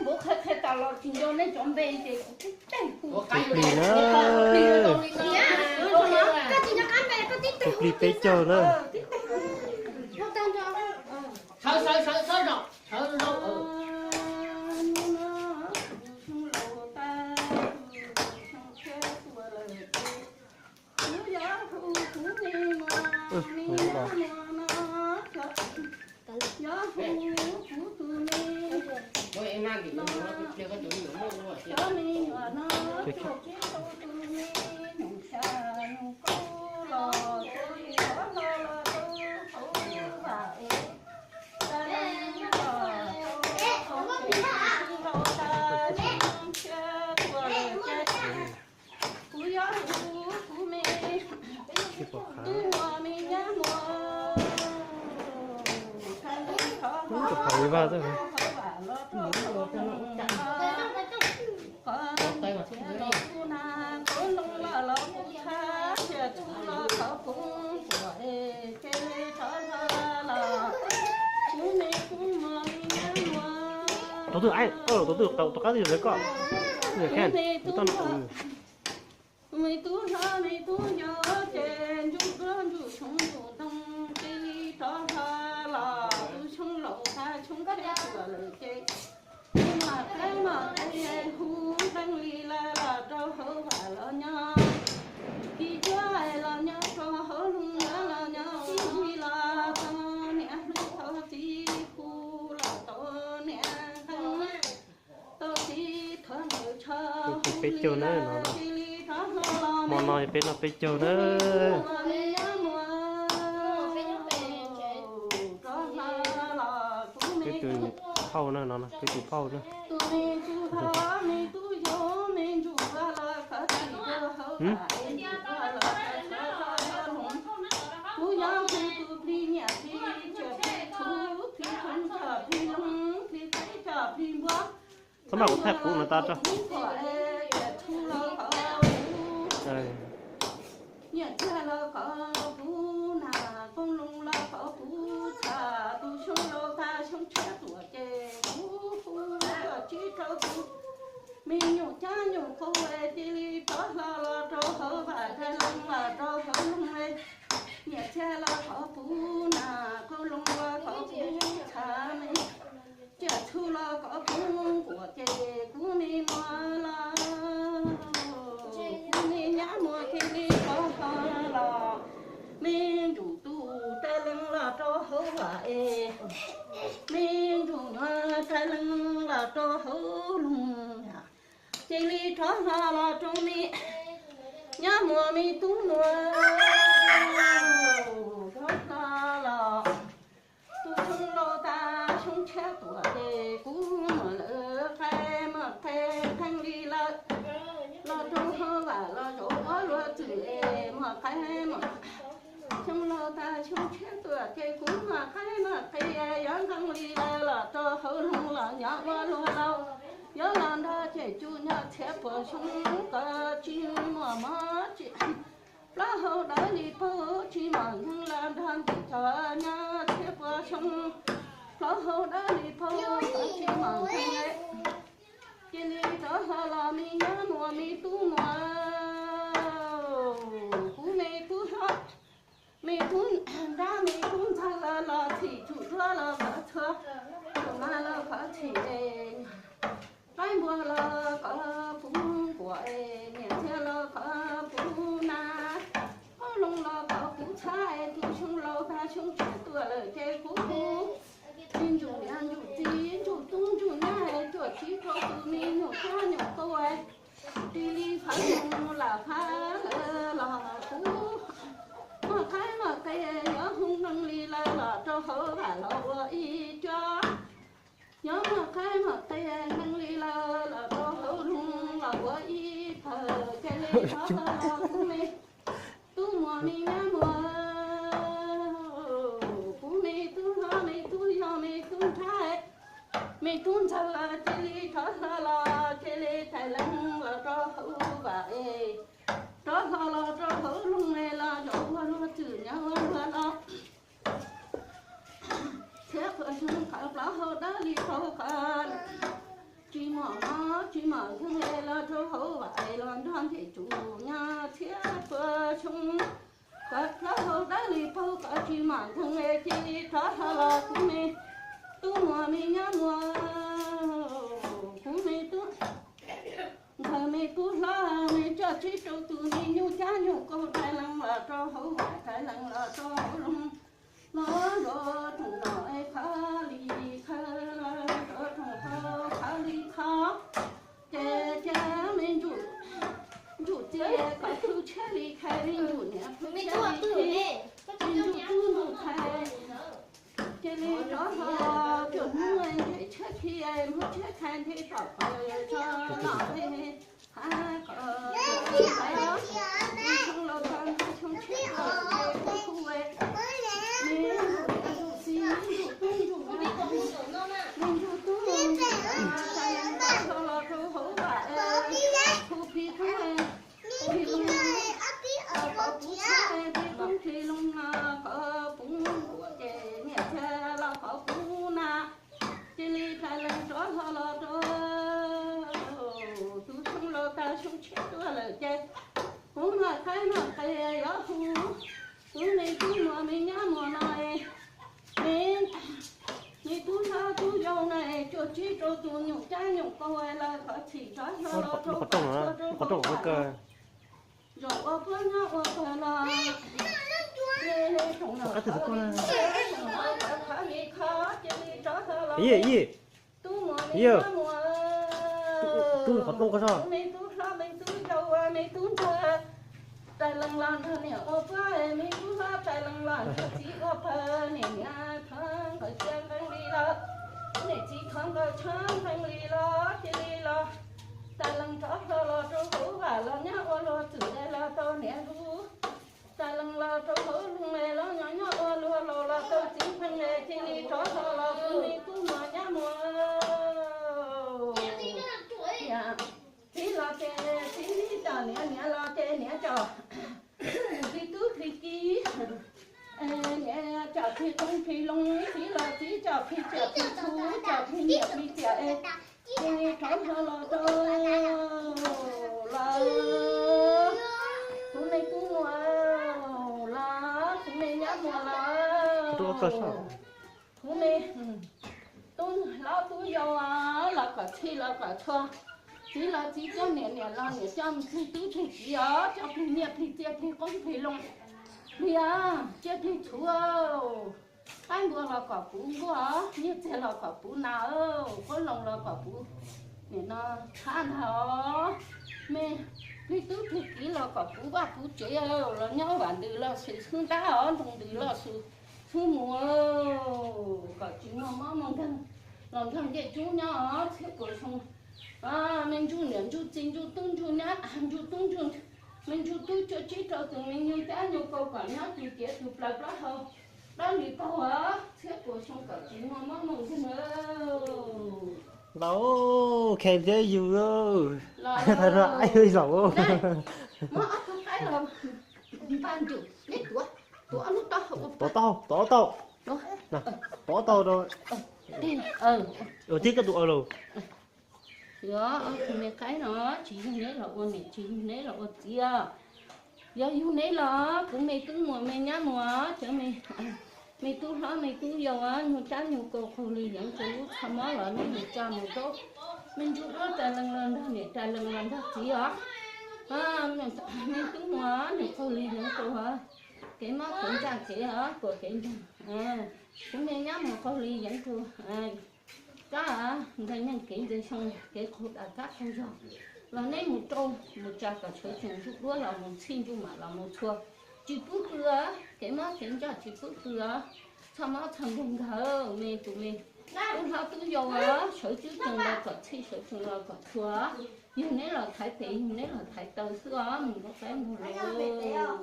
Npaum qhia qhia tas los tsis nco nej cov npe ces kuv tib teg kuv. Tus plig na. Tus plig peb caug na. Sawv sawv sawv sawv zoo sawv zoo. Tus twg, tus twg, tus qab twg lawv koj. Me tub hlob me tub yau ces ntsuj duab ntsuj xyoob ntsuj ntoo cia li rov hlo los tus xyoo laus tag xyoo tshiab tuaj lawm ces tus mam qaib mam qe hu nqeej li lawm los rau hauv vaj los nyob, kis cuab los nyob rau hauv loog los nyob ua li los tau niam hlub tau txiv hu los tau niam nqeej tau txiv thuav nqawd tsho hu li lawm cia li rov hlo los me tub hlob me tub yau ces ntsuj duab ntsuj xyoob ntsuj ntoo cia li rov hlo los tus me tub phauj na, no peb tus phauj na. Tus me tub hlob me tub yau me ntsuj duab los khov txhim rau hauv vaj es ntsuj duab los khov txhim rau hauv loog. Kuv yuav hu tus plig niam plig txiv plig tub plig xyoob coj plig loog plig qaib coj plig npua. Txhob mas kuv thaij qub no tas tso. Nyiam txiag los kom kuv nas, qoob loo los kom kuv txhas, tus xyoo laus tag xyoo tshiab tuaj ces kuv hu tuaj tsib rau kuv me nyuam cab nyuam qus cia li rov hlo los rau hauv vaj rau loog los rau hauv loog. Nyiam txiag los kom kuv nas, qoob loo los kom kuv txhas, me tsiaj txhu los kom kuv nquam ces kuv me muam los, kuv me nyab muam cia li rov hlo los, me ntsuj tus rais lees los rau hauv vaj es, me ntsuj nyuam rais lees los rau hauv loog. Cia li rov hlo los rau me nyab muam me tub muam, rov hlo los tus xyoo laus tag xyoo tshiab tuaj ces kuv mam lawv qe mam qe nqeej li lawm los rau hauv vaj los zaum ua luag txwm es mam qe mam, xyoo laus tag xyoo tshiab tuaj ces kuv mam qe mam qe yuav nqeej li lawm los rau hauv loog los nyob ua luag laus. Yuav los nrog ces cus nyob txhiab puas xyoo kom tsis muaj mob tsis plaub hau dawb li paug tsis mom nkeeg los nrog ntim txog nyob txhiab puas xyoo plaub hau dawb li paug kom tsis mom nkeeg. Cia li rov hlo los me nyab muam me tub muam, kuv me tub hlob me tub nrab me tub ntxawg los txhim, tsuj duab los kom txhua, tsuj mas los kom txhim, qaib npua los kom kuv nquam, nyiam txiag los kom kuv nas, qoob loo los kom kuv txhab, tus xyoo laus tag xyoo tshiab tuaj lawm ces kuv hu me ntsuj niam ntsuj txiv ntsuj tub ntsuj nyab tuaj tsib rau tus me nyuam cab nyuam qus cia li fav loog lam fav lawm los kuv muaj qaib muaj qe yuav hu nqeej li lawm los rau hauv vaj los ua ib co. Yuav muaj qaib muaj qe nqeej li lawm los rau hauv loog los ua ib pawg cia li rov hlo los kuv me tub muam me nyab muam, kuv me tub hlob me tub yau me tub nrab me tub ntxawg cia li rov hlo los cia li rais lees los rau hauv vaj es, rov hlo los rau hauv loog es los zaum ua luag txwm nyob ua luag laus. Txhiab puas xyoo kom plaub hau dawb li paug kom tsis Mam nkeeg los rau hauv vaj los nrog ncej tsuj nyob txhiab pua xyoo, kom plaub hau dawb li paug kom tsis mam nkeeg cia li rov hlo los kuv me tub muam me nyab muam, kuv me tub nkawd me tub hlob me coj tsib rau tus me nyuj cab nyuj kaus rais lees los rau hauv vaj rais lees los rau hauv loog, los nrog rooj nom es qhov li khawv los nrog rooj hauv qhov li qhov, ces cia me ntsuj, ntsuj txiv kom plhu tshiab li khai li ntsuj niam plhu tshiab li khi, me ntsuj tub ntsuj ntxhais, cia li rov hlo cuaj hnub ntshe tshiab khi, hnub tshiab khai ntshe tom qhov tso los he, ha kom tus xyoo laus tag nrho xyoo tshiab los ces kuv hu me ntsuj niam ntsuj txiv ntsuj tub ntsuj ntxhais, me ntsuj tub ntsuj ntxhais los rau hauv vaj, hu plig koob plig loog, kom puv tshab plig koob plig loog, kom puv nkuam ces nyiaj txiag los kom puv na. Cia li rais lees rov hlo los rau tus xyoo laus tag xyoo tshiab tuaj lawm ces kuv noj qaib noj qe yuav hu kuv me tub muam me nyab muam no, me, me tub hlob tub yau no, cuaj tsib rau tus nyuj cab nyuj kaus los kom txhim rov hlo los rau qhov rooj, rau qhov rooj zaum ua puab nyob ua pawg los, qab twg koj na, ib, ib, tub muam me nyab muam, tub qhov rooj koj so, me tub hlob me tub yau me tub ntsuag, rais lees los nrog niam ua puab, me tub hlob rais lees los nrog txiv ua pawg, niam niam thov nkawd cia nqee li los, niam txiv thov nkawd tshab nqee li los, cia li los rais lees rov hlo los rau hauv vaj los nyob ua luag txwm los tau niam lub, rais lees los rau hauv loog los nyob nyob ua luag laus los tau txiv nqee, cia li rov hlo los kuv me tub muam nyab muam. Txiv los ces txiv coj niam, niam los ces niam coj plig tub plig kiv, niam coj plig qoob plig loo, txiv los txiv coj plig tsiaj plig txhu, coj plig nyiaj plig txiaj, cia li rov hlo los rau los kuv me tub muam los kuv me nyab muam los kuv me tub hlob tub yau los kom txhij los kom txhua, txiv los txiv coj niam, niam los niam coj plig tub plig kiv os, coj plig nyiaj plig txiaj plig qoob plig loo, plig tsiaj plig txhu, qaib npua los kom puv nkuaj, nyiaj txiag los kom puv nas, qoob loo los kom puv, nim no txhab ntag os. Me plig tub plig kiv los kom puv vaj puv tsev, los nyob vam ntws los xwm xwb ntab os, nroo ntws los xwm xwb mus, kom tsis muaj mob muaj nkeeg los nrog ncej tub nyob os txhiab puas xyoo. Me ntsuj niam ntsuj txiv ntsuj tub ntsuj nyab ntsuj tub ntsuj, me ntsuj tub cuaj tsib rau tus me nyuj cab nyuj kaus kom nyob tus ciav tus plaws plaub hau dawb li paug os txhiab puas xyoo kom tsis muaj mob muaj nkeeg. Laus, kheev thiab yus, thov no laus, muab ob tug qaib los npaj ntsum neb tuav, tuav ob lub taub hau, tuav taub, tuav taub, tuav taub rau, ua tib koj tus aws lauj. Yog ob tug me qaib no tsis yug neb los ua niam tsis yug neb los ua txiv, yog yug neb los kuv me tub muam me nyab muam, cov me tub hlob me tub yau, nyuag cab nyuag kaus qaug li yeev rau lub txha mob los nej mus tsa mus rau me ntsuj duab rais lees los nrog niam rais lees los nrog txiv os. Me tub muam nws qaug li yeev rau kev mob kev ntsaj kev os kuam kev ntsag, kuv me nyab muam qaug li yeev rau kab ntxeeg nyeej kev ntxeeg xyoo kev qaug dag kab qaug zog los neb mus rau mus tsa kom sawv tsees ntsuj duab los mus txhij ntsuj mam los mus txhua, tsis pub pw, kev mob kev ntsaj tsis pub pw, txhaj mob txhaj nkeeg nkag me tus me tub hlob tub yau, sawv tsees los kom txhij sawv tsees los kom txhua, yug neb los thaiv pem yug neb los thaiv taw xwb os mus nkaum qaib nkaug lawm.